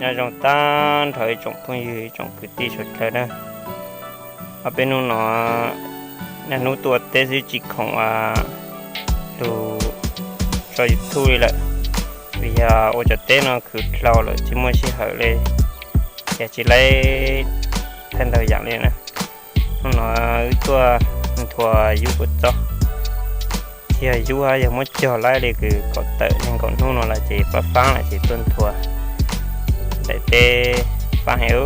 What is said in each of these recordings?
Nyob zoo tag nrho ib tsoom phooj ywg ib tsoom kwv tij suav dlawg na. Ob peb hnub no niaj hnub tuaj teb xwb tsis khoom lug tso YouTube li lawm, vim yog ua cov teb no khwv dlhau lawm tsis muaj sij hawm li, ces tsis laib thaij ntau yam li na. Hnub no wb tuaj nthua yub kua txob, tsis yog yub hab, yog muab cog laib li kws kaum tawm nees nkaum hnub no lawm ces pab faab lawm ces tuaj nthua. Daim teb faab heev,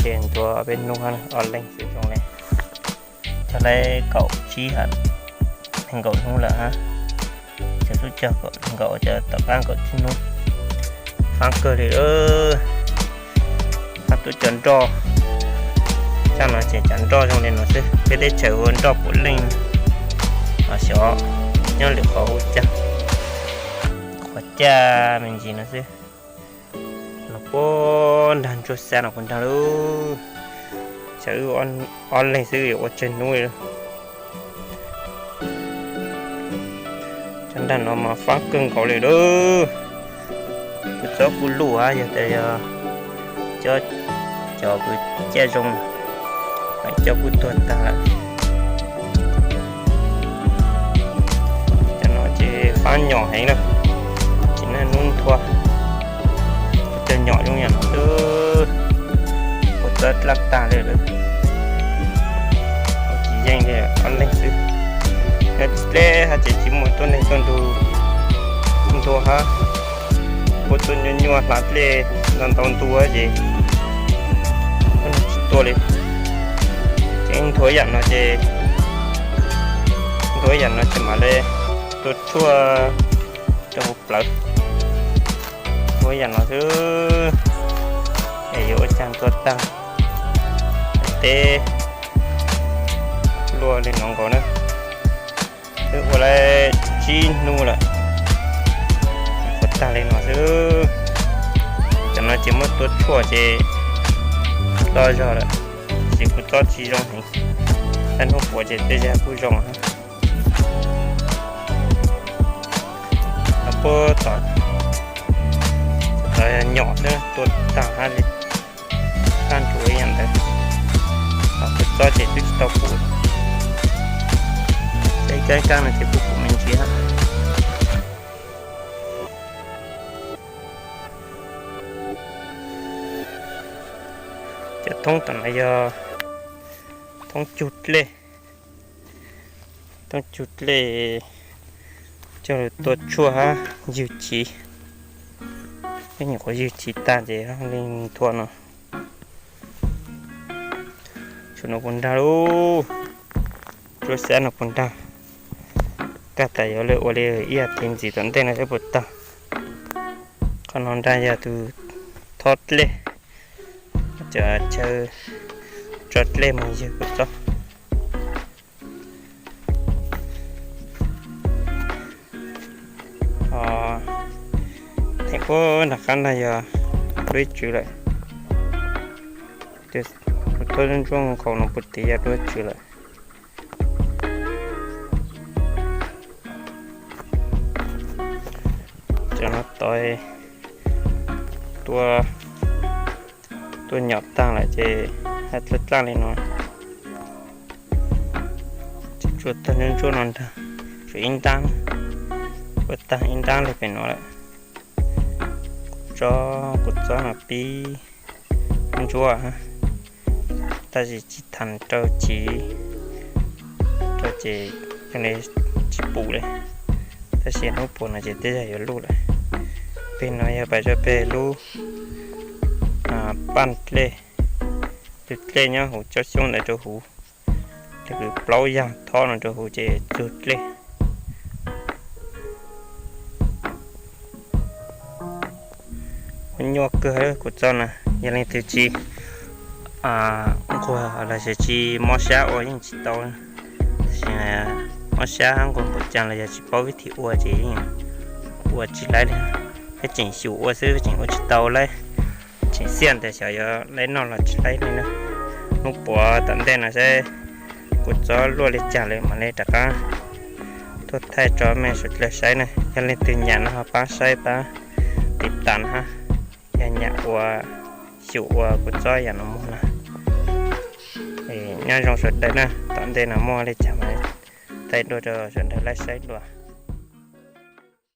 ces nthua peb hnub hab ob leeg xwb zoo li. Cog laib kaum tsib hab, nees nkaum hnub lawm hab. Cov tub cog kaum nees nkaum, cov tom qab kaum tsib hnub. Faab kawg li lawm. Faab tub cov nroj, caj no ces cov nroj zoo li no xwb, peb teb chaws ua nroj puav leej los xyov nyob lwm qhov hu caag, qhov caj me ntsis no xwb. Los puag nrag ntsuag xab no puag nrag lawm, txawm wb ob leeg xwb yuav ua tsawg hnub li. Cov nrag no mas faab kawg nkaus li lawm. Kua txob kuj luj hab, yog tas yog cov, cov kws caj zoo, cov kuj tuag tag lawm. Cov no ces faab nyom heev na, tsis naj nub nthua, cov nyom zoo yam no xwb, kua txob dlab tag li lawm. Tsis yeej li, ob leeg xwb, nyob dleb hab ces tsis muaj tuab neeg tuaj nrug nthua hab, ua tuaj nyuaj nyuaj hla dlej ntau ntau ntu hab ces tsis tuaj li. Ces nthuav yam no ces, nthuav yam no ces mam li tua tshuaj rau hauv plawv. Nthuav yam no xwb, es yuav ua caag tua taag, teb luaj li no nkaus na. Wb ua lawm tsib hnub lawm, tua taag li no xwb. Cov no ces muab tua tshuaj ces loj zog lawm, ces kuj txob tsis zoo heev. Tab hnub puav ces tej zag kuj zoo hab. Puab tom, tom nyom xwb tua taag hab li, kaj ntsuav ib yam ntawd. Kuj txob ces twb tsis tau pum, ib kaab kaab no ces kuj pum me ntsis hab. Cov thoob tom no yog thoob cug dlej, thoob cug dlej coj lug tua tshuaj hab ywg chiv. Peb nyuam qhuav ywg chiv tag ces li nthua no. Tshuav no puas nraag lauj, tshuav xab no puas nraag. Kaj tas yuav lawv ua li ib as thiv ntxiv tom ntej no saib puas taag. Qhov no nrag yog tus thob dlej, cov chaw tso dlej moog ywg kuv txob. Theem puag nram qab no yog duab tswv lawm. Kuv tuaj ntsuab nkaus no puag tim yog duab tswv lawm. Cov no tod tua, tua nyom taag lawm ces hab dlawb dlaaj li no. Tsuas tag ntsuab ntsuab no nraag, tsuas ib ntaab, tua taag ib ntaab li pem no lawm. Tso kuv txob no pib ntsuab, tab sis tsis thaam rau chiv, rau ces yog li tsis pum li. Tab sis hnub puas no ces tej zag yuav luj lawm. Peg no yog pais rau peg lub paaj dlej, tus dlej nyob huv cob xyoob ntawd rau huv, ces kws plaub yaag thob no rau huv ces txug dlej. Ua nyuaj kawg kuv txob na, yog leej twg tsis nquag los sis tsis mob sab ua yeej tsis tau. Tab sis mob sab hab nquag npaum caag los yog tsis paub vib thim ua ces yeej ua tsis laib li. Peb tseem xyum ua xwb, peb tseem ua tsis tau laib, tseem xiaj ntawd xyov yuav laib noj los tsis laib li na. Hnub puav tom ntej no saib kuv txob luaj li caag lawm mam li rov qaab tuaj thaij tso mej suav dlawg saib na. Yog leej twg nyam no ho paab saib paab tiv tas hab. yog nyam ua xyum ua kuv txob yam no muag na. Nyob zoo sawv daws na, tom ntej no muaj li cas mas thaij dua rau sawv daws laib saib dua.